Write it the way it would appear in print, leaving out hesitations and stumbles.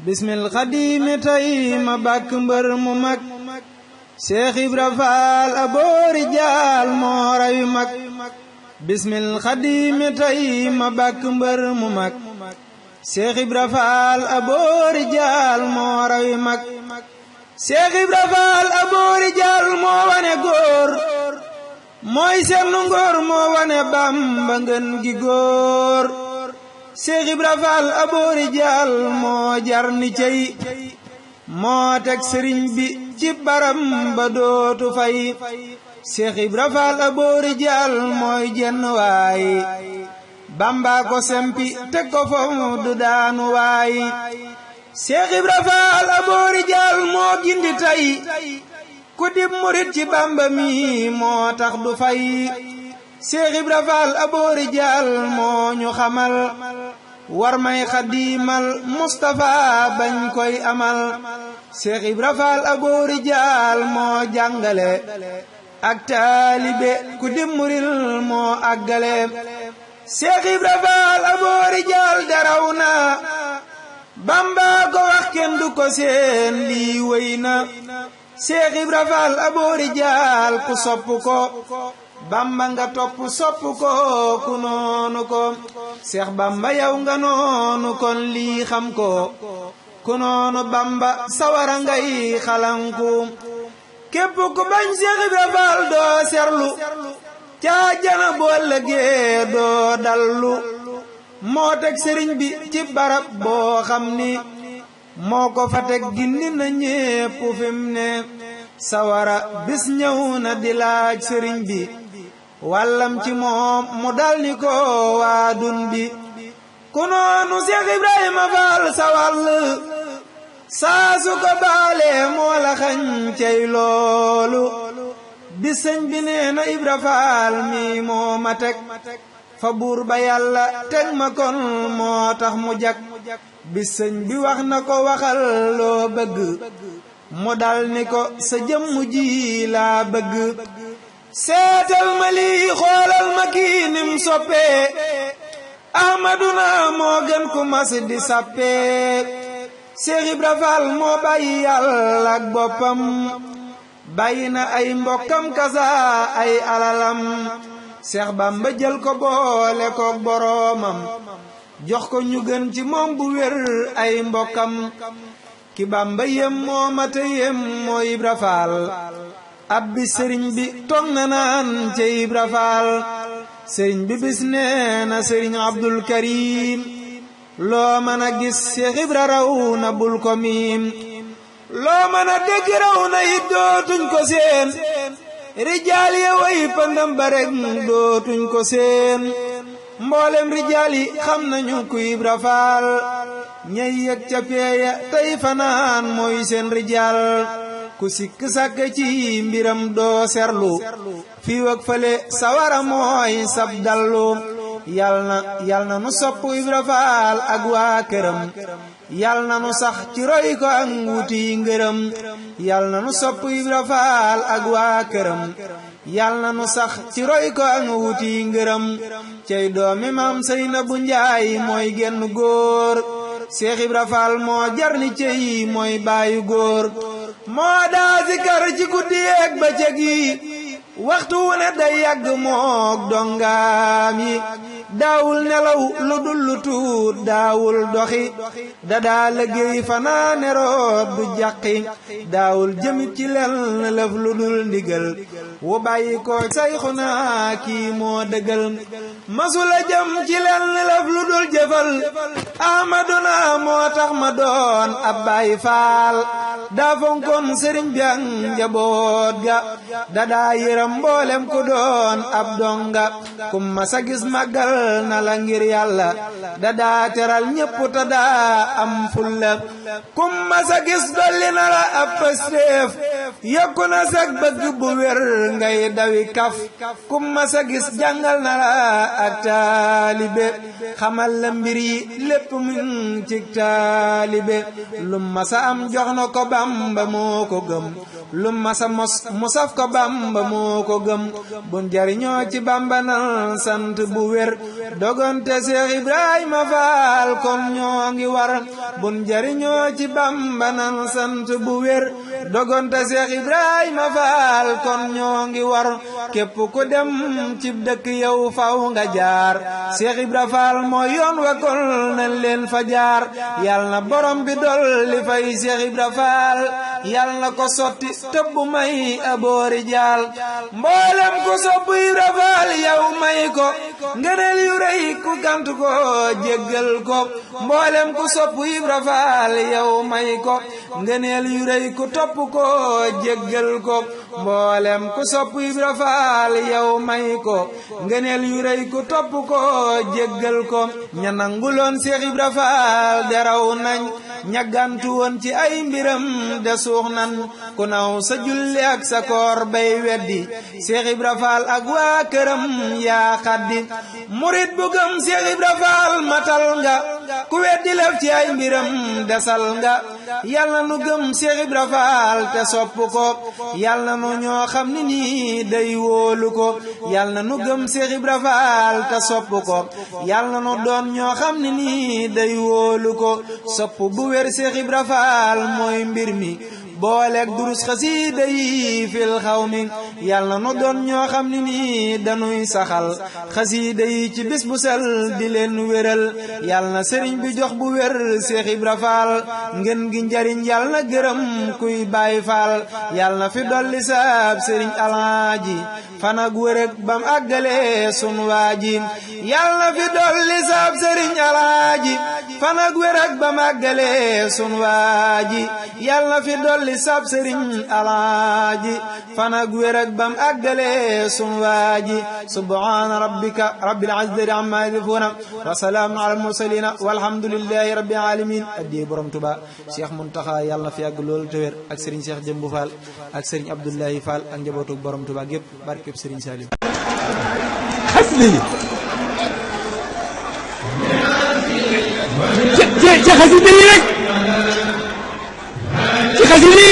bismil xadiimi tey ma bàkk mbër mu mag Seex Ibra Faal aboori jaal moo rawi mag bismil xadiimi tey ma bàkk mbër mu mag Seex Ibra Faal aboori jaal moo rawi mag Seex Ibra Faal aboori jaal moo wane góor mooy seenu ngóor moo wane Bamba ngën gi góor Seex Ibra Faal aboori jaal moo jar ni cey moo teg sëriñ bi ci baram ba dootu fay Seex Ibra Faal aboori jaal mooy jenn waay Bamba ko sempi teg ko foofu du daanu waay Seex Ibra Faal aboori jaal moo gindi tay ku dib murit ci Bamba mi moo tax du fay Seex Ibra Faal aboori jaal moo ñu xamal war may xadiimal Mustafa bañ koy amal Seex Ibra Faal aboori jaal moo jàngale ak taalibe ku dib murit moo àggale Seex Ibra Faal aboori jaal daraw na Bamba ko wax kenn du ko seen lii wéy na Seex Ibra Faal aboori jaal ku sopp ko Bamba nga topp sopp ko ku noonu ko Seex Bamba yow nga noonu kon lii xam ko ku noonu Bamba sawara ngay xalanku képp ku bañ Seex Ibra Faal doo serlu caajana boo lëgee doo dallu moo teg sëriñ bi ci barab boo xam ni moo ko fa teg gindi na ñépp fim ne sawara bis ñëw na di laaj sëriñ bi wàllam ci moom mu dal ni ko waa dun bi ku noonu Seex Ibrahima Faal sa wàll saa su ko baale moo la xañ cey loolu bi sëñ bi nee na Ibra Faal mi moo ma teg fa buur ba yàlla teg ma kon moo tax mu jag bi sëñ bi wax na ko waxal loo bëgg mu dal ni ko sa jëmmu ji laa bëgg seetal ma lii xoolal ma kii nim soppee Ahmaduna moo gën ku mas di sappee Seex Ibra Faal moo bàyyi yàlla ak boppam bàyyi na ay mbokkam kasa ay alalam Seex Bamba jël ko boole ko boroomam jox ko ñu gën ci moom bu wér ay mbokkam ki Bamba yem moo mata yem moo Ibra Faal ab bi sëriñ bi toog na naan ca Ibra Faal sëriñ bi bis nee na sëriñ Abdul Karim loo mën a gis Seex Ibra raw na bul ko miim loo mën a dégg raw na it dootuñ ko seen rijaal ya way pandam ba rek dootuñ ko seen mboolem rijaal yi xam nañu ku Ibra Faal ñey yëg ca peeya tey fanaan mooy seen rijaal ku sikk sàkk ci mbiram doo serlu fii wak fale sawara mooy sab dallu yal na nu sopp Ibra Faal ak waa këram yal na nu sax ci roy ko ak wuti ngërëm yal na nu sopp Ibra Faal ak waa këram yal na nu sax ci roy ko ak wuti ngërëm cey doomi maam Seynabu Njaay mooy genn góor Seex Ibra Faal moo jar ni cey mooy baayu góor moo daa zikar ci guddi ak bëccëg yi waxtu wu ne day yàgg mook dongaam yi daawul nelaw lu dul lu tuut daawul doxi dadaa liggéey fanaane root du jàqi daawul jëmit ci lenn lëf lu dul ndigal wu bàyyi ko Sayxuna kii moo dëggal masula jëm ci lenn lëf lu dul jëfal Ahmaduna moo tax ma doon ab Baay Faal daa fonkoon sëriñ bi ak njaboot ga dadaa yërëm mboolem ku doon ab donga kum masa gis màggal na la ngir yàlla dadaa teral ñépp ta daa am fulla kum masa gis dolli na la ab pësteef yokku na sag bëgg bu wér ngay dawi kaf kum ma sa gis jàngal na la ak taalibe xamal la mbir yi lépp mun ci taalibe lum ma sa am jox na ko Bamba moo ko gëm lum ma sa mos musaf ko Bamba moo ko gëm bun jariñoo ci Bamba nan sant bu wér dogonte Seex Ibrahima Faal kon ñoo ngi war bun jariñoo ci Bamba nan sant bu wér dogonte Seex Ibrahima Faal kon ñoo ngi war képp ku dem ci dëkk yow faw nga jaar Seex Ibra Faal mooy yoon wa kon nañ leen fa jaar yal na borom bi dolli fay Seex Ibra Faal yal na ko sotti tëbb may aboori jaal mboolem ku sopp Ibra Faal yow may ko ngëneel yu rëy ku gant ko jéggal ko mboolem ku sopp Ibra Faal yow may ko ngëneel yu rëy ku topp ko jéggal ko mboolem ku sopp Ibra Faal yow may ko ngëneel yu rëy ku topp ko jéggal ko ña nanguloon Seex Ibra Faal deraw nañ ñaggantu woon ci ay mbiram de suux nan ku naw sa julli ak sa koor bay weddi Seex Ibra Faal ak waa këram yaa xaddi murit bu gëm Seex Ibra Faal matal nga ku weddi lef ci ay mbiram desal nga yal na nu gëm Seex Ibra Faal te sopp ko yal na nu ñoo xam ni nii day wóolu ko yal na nu gëm Seex Ibra Faal te sopp ko yal na nu doon ñoo xam ni nii day wóolu ko sopp bu wér Seex Ibra Faal mooy mbir mi booleeg durus xasiida yi fil xaw mi yal na nu doon ñoo xam ni nii dañuy saxal xasiida yi ci bis bu sel di leen wéral yal na sëriñ bi jox bu wér Seex Ibra Faal ngeen gi njariñ yal na gërëm kuy Baay Faal yal na fi dolli saab sëriñ Alaaji fan ak wërëg bam àggale sun waaji yal na fi dolli saab sëriñ Alaaji fan ak wërëg bam àggale sun waaji yal na fi dolli li sab sëriñ Alaaji fan ak wér ak bam àggale sun waaji subhaana rabbika rabbil izzati amma yasifuuna wa salaamun alal mursaliina walhamdulillahi rabbil aalamiin addi borom Tuba Cheikh Muntaxa yàlla na fi yàgg loolu te wér ak sëriñ Cheikh Jëmbu Fall ak sëriñ Abdullahi Fall ak njabootu borom Tuba gépp barkeb sëriñ Salim ci xasida yi rek ci xasida yi